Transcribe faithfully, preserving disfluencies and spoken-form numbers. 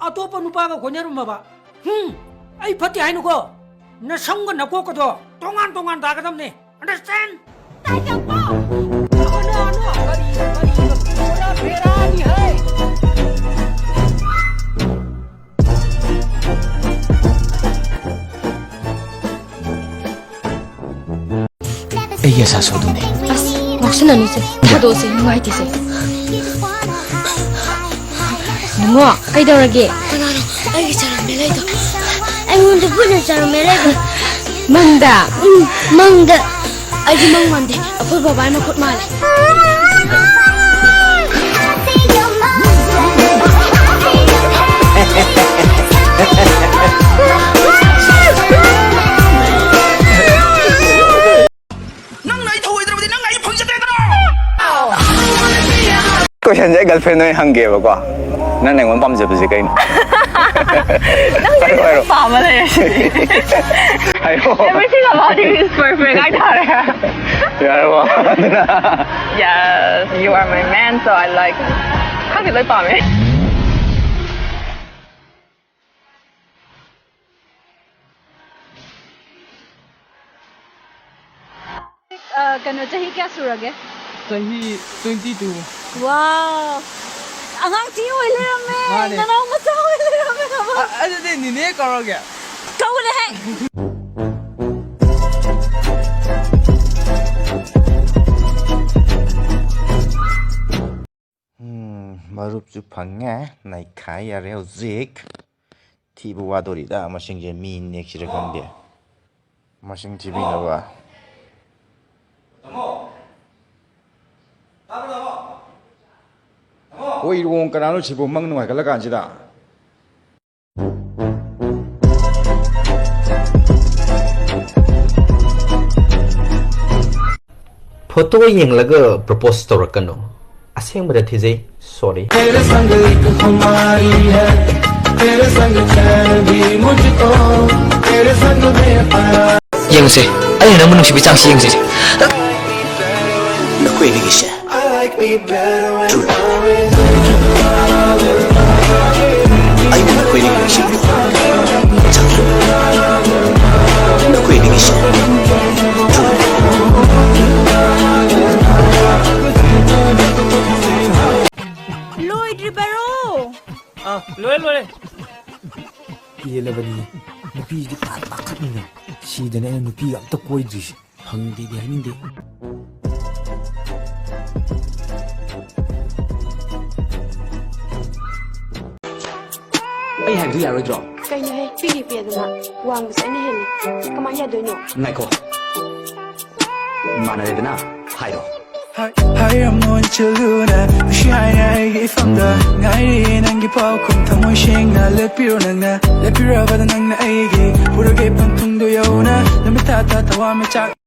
ꯑꯇꯣꯞꯄ ꯅꯨꯄꯥꯒ ꯀꯣꯏꯅꯔꯝꯃꯕ, ꯍꯨꯝ, ꯑꯩ ꯐꯠꯇꯦ ꯍꯥꯏꯅꯨꯀꯣ꯫ ꯅꯁꯝꯒ ꯅꯀꯣꯛꯀꯗꯣ ꯇꯣꯉꯥꯟ ꯇꯣꯉꯥꯟ ꯇꯥꯒꯗꯕꯅꯦ꯫ Understand? ꯑꯩꯒꯤ ꯑꯁꯥ ꯁꯣꯗꯨꯅꯦ꯫ ꯑꯁ, ꯉꯥꯎꯁꯤꯟꯅꯅꯨꯁꯦ꯫ ꯊꯥꯗꯣꯛꯑꯁꯦ, ꯅꯨꯡꯉꯥꯏꯇꯦꯁꯦ꯫ ꯏꯕꯨꯡꯉꯣ, ꯀꯩꯗꯧꯔꯒꯦ? ꯀꯅꯥꯅꯣ ꯑꯩꯒꯤ ꯆꯔꯝꯃꯦ ꯂꯩꯗꯣ? ꯑꯩꯉꯣꯟꯗ ꯚꯨꯠꯅ ꯆꯔꯝꯃꯦ ꯂꯩꯗꯣ꯫ ꯃꯪꯗ? ꯎꯝ, ꯃꯪꯗ꯫ ꯑꯩꯗꯤ ꯃꯪ ꯃꯥꯟꯗꯦ꯫ ꯑꯩꯈꯣꯏ ꯕꯕꯥꯒꯤ ꯃꯈꯨꯠ ꯃꯥꯜꯂꯦ꯫ ꯅꯪꯅ ꯑꯩ ꯊꯧꯑꯣꯏꯗ꯭ꯔꯕꯗꯤ ꯅꯪ ꯑꯩ ꯐꯪꯖꯗ꯭ꯔꯦꯗꯅ! Questionꯁꯦ ꯑꯩ girlfriend ꯑꯣꯏꯅ ꯍꯪꯒꯦꯕꯀꯣ꯫ ꯅꯪꯅ ꯑꯩꯉꯣꯟꯗ ꯄꯥꯝꯖꯕꯁꯦ ꯀꯩꯅꯣ? ꯅꯪꯁꯦ ꯍꯥꯏꯔꯣ, ꯍꯥꯏꯔꯣ꯫ ꯄꯥꯝꯕ ꯂꯩꯔꯁꯤꯗꯤ꯫ ꯍꯥꯏꯔꯣ꯫ Everything about you is perfect ꯍꯥꯏꯇꯥꯔꯦ꯫ ꯌꯥꯔꯕꯣ? ꯑꯗꯨꯅ Yes, you are my man, so I like. ꯈꯪꯗꯦ, ꯂꯣꯏ ꯄꯥꯝꯃꯦ꯫ ꯑ, ꯀꯩꯅꯣ, ꯆꯍꯤ ꯀꯌꯥ ꯁꯨꯔꯒꯦ? ꯆꯍꯤ twenty two꯫ Wow! ꯑꯉꯥꯡ ꯊꯤ ꯑꯣꯏ ꯂꯩꯔꯝꯃꯦ! ꯃꯥꯅꯦ꯫ ꯅꯅꯥꯎ ꯃꯆꯥ ꯑꯣꯏ ꯂꯩꯔꯝꯃꯦ, ꯅꯃꯥ! ꯑ-, ꯑꯗꯨꯗꯤ ꯅꯤꯅꯦ ꯀꯧꯔꯒꯦ꯫ ꯀꯧꯔꯦꯍꯦ! ꯎꯝ, ꯃꯔꯨꯞꯁꯨ ꯐꯪꯉꯦ, ꯅꯩꯈꯥꯏ ꯌꯥꯔꯦ ꯍꯧꯖꯤꯛ꯫ ꯊꯤꯕ ꯋꯥꯗꯣꯔꯤꯗ ꯃꯁꯤꯡꯁꯦ, ꯃꯤ ꯅꯦꯛꯁꯤꯔ ꯈꯪꯗꯦ꯫ ꯃꯁꯤꯡ ꯊꯤꯕꯤꯅꯕ꯫ ꯑꯣꯏꯔꯣꯡ ꯀꯅꯥꯅꯣ ꯁꯤꯕꯨ ꯃꯪ ꯅꯨꯡꯉꯥꯏꯈꯠꯂ ꯀꯥꯟꯁꯤꯗ? ꯐꯣꯇꯣ ꯌꯦꯡꯂꯒ ꯄ꯭ꯔꯣꯄꯣꯁ ꯇꯧꯔꯛꯀꯅꯨ꯫ ꯑꯁꯦꯡꯕꯗ ꯊꯤꯖꯩ꯫ Sorry꯫ तेरे संग एक खुमारी है, तेरे संग चैन भी मुझको, तेरे संग बेपरार। ꯌꯦꯡꯉꯨꯁꯦ, ꯑꯩꯅ ꯅꯪꯕꯨ ꯅꯨꯡꯁꯤꯕꯒꯤ ꯆꯥꯡꯁꯤ ꯌꯦꯡꯉꯨꯁꯦ꯫ ꯅꯈꯣꯏ ꯑꯅꯤꯒꯤꯁꯦ ꯇ꯭ꯔꯨ ꯂꯚ꯫ ꯑꯩ ꯂꯣꯏꯔꯦ, ꯂꯣꯏꯔꯦ꯫ ꯄꯦꯜꯂꯕꯅꯤ꯫ ꯅꯨꯄꯤꯁꯤꯗꯤ ꯄꯥꯠ ꯄꯥꯈꯠꯅꯤꯅ꯫ ꯁꯤꯗꯅꯦ ꯑꯩꯅ ꯅꯨꯄꯤꯒ ꯑꯝꯇ ꯀꯣꯏꯗ꯭ꯔꯤꯁꯦ꯫ ꯐꯪꯗꯦꯗꯤ ꯍꯥꯏꯅꯤꯡꯗꯦ꯫ ꯑꯩ ꯍꯥꯏꯕꯗꯨ ꯌꯥꯔꯣꯏꯗ꯭ꯔꯣ? ꯀꯩꯅꯣꯍꯦ, ꯄꯤꯒꯦ ꯄꯤ ꯑꯗꯨꯅ ꯋꯥꯡꯕꯁꯦ ꯑꯩꯅ ꯍꯦꯜꯂꯤ꯫ ꯀꯃꯥꯏꯅ ꯌꯥꯗꯣꯏꯅꯣ? ꯉꯥꯏꯈꯣ꯫ ꯃꯥꯟꯅꯔꯦꯗꯅ? ꯍꯥꯏꯔꯣ꯫ ꯍꯥꯏꯔꯝꯃꯣ ꯏꯟꯁꯤꯜꯂꯨꯅ ꯅꯨꯡꯁꯤ ꯍꯥꯏꯅ ꯑꯩꯒꯤ ꯏꯐꯝꯗ ꯉꯥꯏꯔꯤ ꯅꯪꯒꯤ ꯄꯥꯎꯈꯨꯝ ꯊꯃꯣꯏ ꯁꯦꯡꯅ ꯂꯦꯞꯄꯤꯔꯣ ꯅꯪꯅ ꯂꯦꯞꯄꯤꯔꯕꯗ ꯅꯪꯅ ꯑꯩꯒꯤ ꯄꯨꯔꯒꯦ ꯄꯟꯊꯨꯡꯗꯣ ꯌꯧꯅ ꯅꯨꯃꯤꯠ ꯊꯥ ꯊꯥ ꯊꯋꯥꯟꯃꯤꯆꯥꯛ